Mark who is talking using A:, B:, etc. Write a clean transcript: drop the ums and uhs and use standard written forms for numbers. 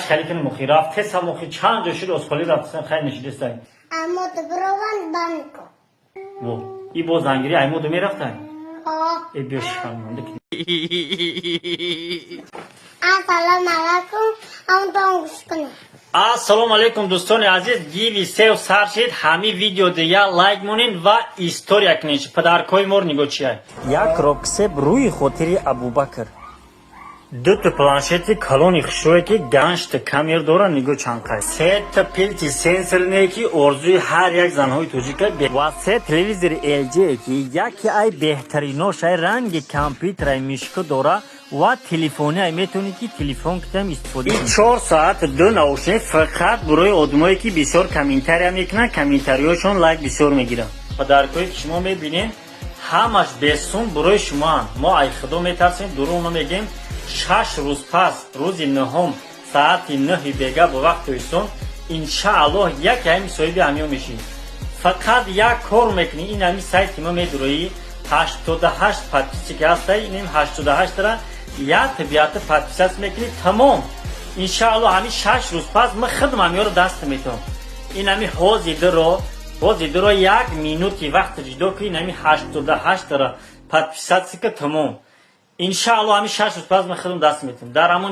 A: хали кунем. Охи, рафтесам, охи, чанд ҷо шуд, осхоли рафтесам, хай, нишидестай.
B: Аммо доброван банко.
A: Во, и бо зангири аймоду мерафтай?
B: Ҳо.
A: Э, биё, шифамонда.
B: Ассалому алайкум. Ҳамтон гӯш кунед.
A: Ассалому алайкум, дӯстони азиз! Гиви сев сар шид. Ҳами видео дия лайк монед ва история кунед. Подаркҳои моро нигоҳ, чия: як роксеб рӯи хотири Абубакр, дута планшети калони хушрӯе, ки ганҷта камер дора, нигоҳ чанқай, сета пилти сенсорне, ки орзуи ҳар як занҳои тоҷика, ва се телевизори LG, ки яке ай беҳтариношай, ранги компютерай мишко дора ва телефониай, метавонӣ, ки телефон китам истифода. И 4 соат, ду наушник, фақат барои одамое, ки бисёр комментария мекунанд, комментариҳошон лайк бисёр мегиранд. Подаркҳое, ки шумо мебинед, ҳамаш бесум барои шумоанд. Мо ай Худо метарсем, дурӯғ намегем. 6 рӯз пас, рӯзи 9-ум, саати 9-и бега бо вақти Тоҷикистон, иншааллоҳ, яке ҳами соҳиби ҳамиё мешӣ. Фақат як кор мекунӣ: ин ҳами сайти ма медуроӣ, 88 подписчики ҳастай, инем 88-ра як табиата подписаться мекунӣ, тамом. Иншааллоҳ, ҳами 6 рӯз пас ма худам ҳамиёро даст метавам. Ин ҳами ҳози дуро як минути вақт ҷудо кунӣ, ин ҳами 88-ра подписаться ка, тамом. Иншааллоҳ, ҳами 6 рӯз пас ма худам даст метавам дар ҳамон.